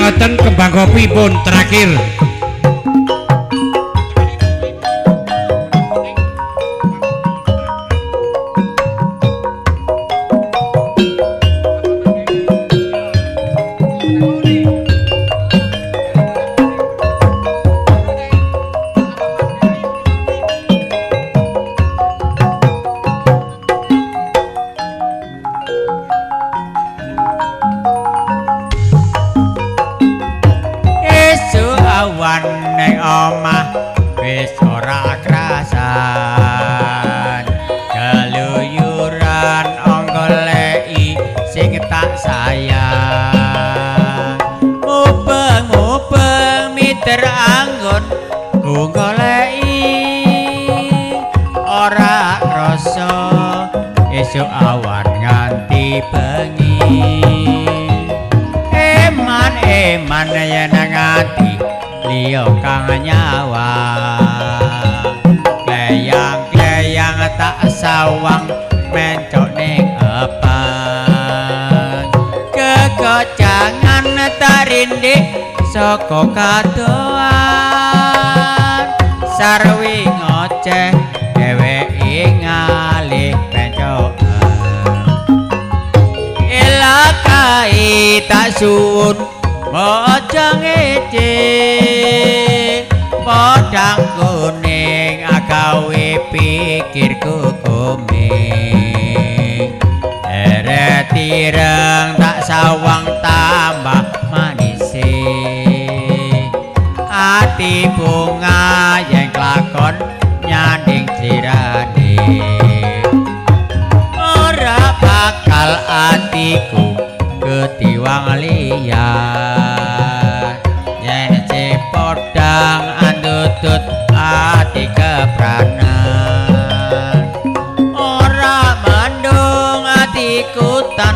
Ngoten kembang kopi pun terakhir. Neng omah wis ora krasan, keluyuran goleki sing tak sayang. Mubeng-mubeng miter anggon ku goleki, ora krasa esuk awan nganti bengi. Eman-eman yen nganti liya kang nyawang, kleyang-kleyang tak sawang mencok ning epang. Kekocangan tak rindik saka kadoan, sarwi ngoceh dheweke ngalih pencokan. Elakai tak suwun aja ngece, podang kuning agawe pikirku koming. Eret ireng tak sawang tambah manise, ati bunga yen klakon nyanding sirane. Ora bakal atiku ketiwang liyan, yen cepodang andutut ati kepranan. Ora mendung atiku tan